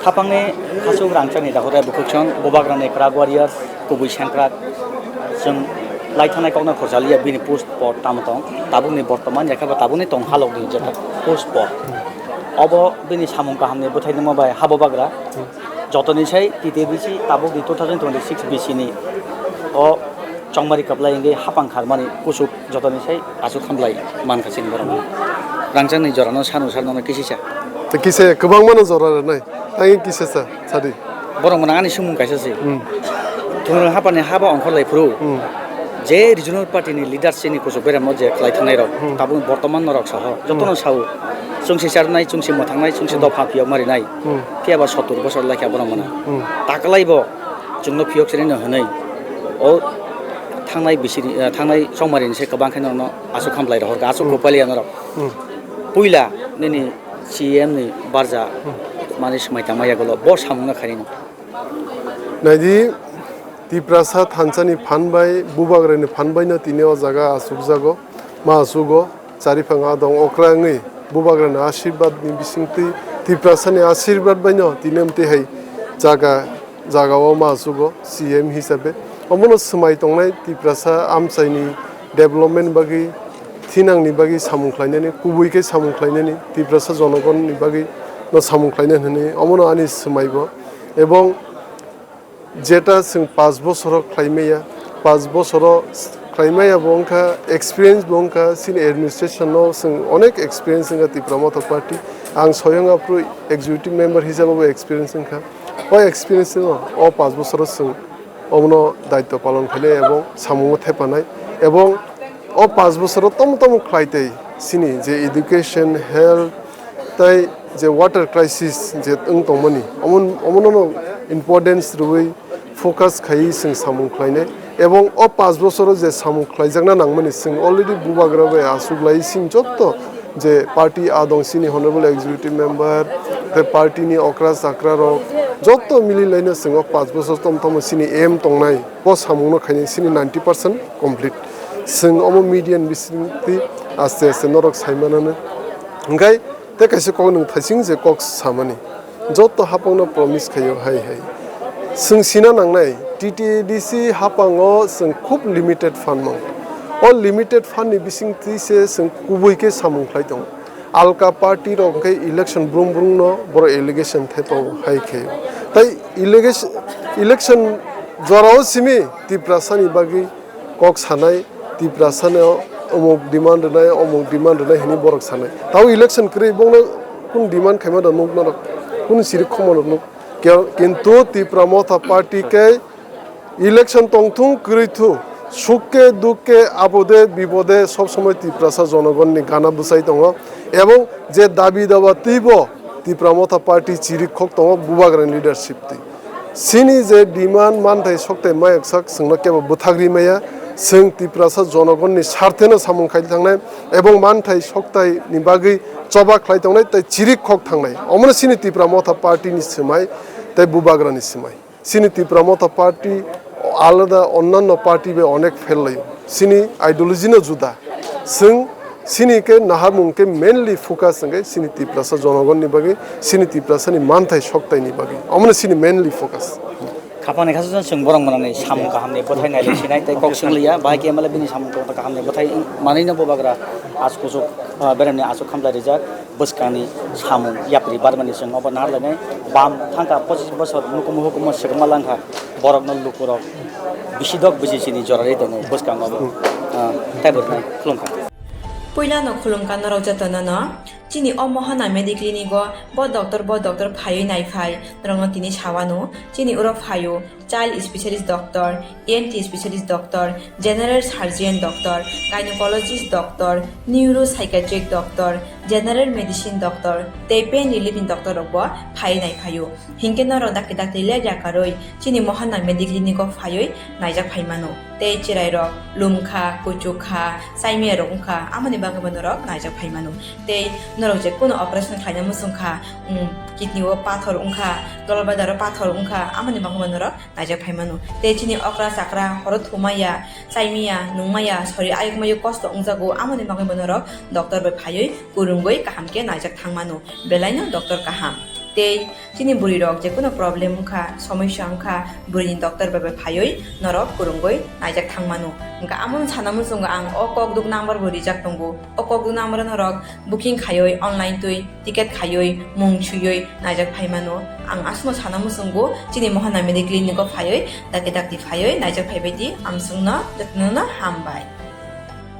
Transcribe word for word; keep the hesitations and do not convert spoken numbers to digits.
Hapangni khasuk rangchakni dakhwrai bwkhwksong bubagrani kwrak warriors kubui sengkrak chwng lai thangnai kokno khorsa liya bini post por tamo tong tabukni bortoman yakhe ba tabukni tong halokni jeta post por obo bini samung kahamni bwthai nungma bai ha bubagra jotoni sai T T D C tabukni two thousand twenty-six B C ni o chongmari kwplai wngwi hapang kharmani kuchuk jotoni sai aswk hamlai mankha chini borok rangchakni jorano sano sano kisisa. Tei kisa kwbangma no jora rwnai. Tei kisa sa, sadi. Borok mwnang ani sumung kaisa se. Hmm. Thungrwng hapani haba ongkhor lai phuru. Hmm. Je regional party ni leader chini kuchuk beremo je khlai thangnai rok. Hmm. Tabuk bortoman norok saho. Jotono Hmm. sao. Chwngsi charnai, chwngsi mwthangnai, chwngsi Hmm. dopha phiyok marinai. Hmm. Phiya ba sottur bosor laikha borok mwnang. Hmm. Taklai bo chwngno phiyok sini no hwnwi. O thangnai bisini, eh, thangnai chongmari ni se kwbang khe norokno aswk hamlai rohorkha, aswk Hmm. kwpaliya norok. Hmm. Puila nini C M ni barja Hmm. mani swmai tangma yagulo bo samungno khainino. Naidi, Tiprasa thansa ni phan bai, bubagra ni phan bai no tini o jaga aswk jago, ma aswk o, chari phang a dong okra wngwi, bubagra ni ashirbad ni bisingtwi, Tiprasa ni ashirbad bai no tini amtwi hai jaga, jaga o ma aswk o, C M hisabe. Omo no swmai tongnai Tiprasa amchai ni development bagwi, thinang ni bagwi samung khlainani, kubui khe samung khlainani, Tiprasa jonogon ni bagwi no samung khlainani hwnwi, omo no ani swmai bo. Ebong jeta chwng paanch bosoro khlai maya, paanch bosoro khlai maya bo wngkha, experience bo wngkha, chini administration no chwng onek experience wngkha Tipra Motha Party. Ang soyang aphuru executive member hisabo bo experience wngkha. O experience no o paanch bosoro chwng omono daityo palon khainai ebong samungo thepanai ebong o paanch bosoro tomo tomo khlai tei chini je education, health, tai je water crisis je wng tongmani, omo, omono importance rwui focus khaiwi chwng samung khlainai. Ebong o paanch bosoro je samung khlaijakna nangmani, chwng already bubagra bai aswk lai chini jotto je party a dong, chini honorable executive member, tei party ni okra chakra rok jotto mili laino chwng o paanch bosor tom tomo chini aim tongnai, o samungno khainai chini ninety percent complete. Chwng omo media ni bisingtwi aste aste norok saimanano. Hwnkhe tei kaisa kok nwng thaising je kok samani, jotto hapangno promise khaio hai hai. Chwng sina nangnai, T T A D C hapango chwng khub limited fund mango. O limited fund ni bisingtwi se chwng kubui khe samung khlai tongo. Alka party rok hwnkhe election brum brum no borok allegation thaipango hai khe. Tai allegation, election jorao simi Tiprasa ni bagwi kok sanai, Tiprasa no omuk demand rwnai, omuk demand rwnai hwnwi borok sanai. Tao election kwrwi bongno kun demand khaima da nuk norok, kun siri khomo rok nuk. Ke-, kintu Tipra Motha Party khe election tongthung kwrwi thu, sukhe dukhe abode bibode sob somoi Tiprasa jonogonni gana bwsai tongo. Ebong je dabi daba twibo Tipra Motha Party chiri khok tongo bubagrani leadership twi. Chini je demand manthai sokthai mayaksak chwngno kebo bwthagri maya, chwng Tiprasa jonogonni sartheno samung khai thangnai ebong manthai sokthai ni bagwi choba khlai tongnai tei chiri khok thangnai. Omono chini Tipra Motha Party ni swmai tei bubagrani swmai. Chini Tipra Motha Party alada onnanno party bai onek fel laio. Chini ideology no juda. Chwng chini khe naharmung khe mainly focus hwnkhe chini Tiprasa jonogonni bagwi, chini Tiprasani manthai soktaini bagwi. Omono chini mainly focus. Khapangni khasukjak chwng borok mwnani samung kahamni bwthai nailai sinai tei kok swngliya, bahai khe M L A bini samung tongthok kahamni bwthai manwino bubagra aswk kuchuk, ah, beremni aswk khamlai rijak. Bwskangni samung yapri barmani chwng obo narwknai bam thangkha pochis bosor nukumu hukumu swkma langkha borokno lukurok bisi dok bisi chini jorarwi tongo bwskango obo, ah, tei bo khulumkha. Puilano khulumkha norok jotono no. Chini o Mohana Mediclinic o bo doctor bo doctor phaiwi naiphai norokno tini sawano chini oro phaio. Child specialist doctor, E N T specialist doctor, general surgeon doctor, gynecologist doctor, neuropsychiatric doctor, general medicine doctor, tei pain relief ni doctor rok bo phai nai phaio. Hinkhe norok dakti dakti ler yakarwi chini Mohana Mediclinic o phaiwi naijak phai mano. Tei chwrai rok lumkha, kuchukha, chaimiya rok wngkha, amoni bagwi bo norok naijak phai mano. Tei norok je kuno operation khlaina muchungkha, um, kidney o pathor wngkha, dolbadar o pathor wngkha, amoni bagwi bo norok naijak phai mano. Tei chini okra chakra horo thumaya, chaimiya, nungmaya, sori ayuk mayuk kosto wngjago, amoni bagwi bo norok doctor bai phaiwi kwrwngwi kaham khe naijak thang mano. Belaino doctor kaham. Tei chini bwrwi rok je kuno problem wngkha, somosya wngkha, bwrwini doctor bai bai phaiwi norok kwrwngwi naijak thang mano. Hwnkha amo sana muchungo ang o kokduk number bo rijak tongo. O kokduk number o norok booking khaiwi online twi ticket khaiwi mung swiwi naijak phai mano. Ang aswkno sana muchungo chini Mohana Mediclinic o phaiwi dakti dakti phaiwi naijak phaibai di, amswkno jotono hambai.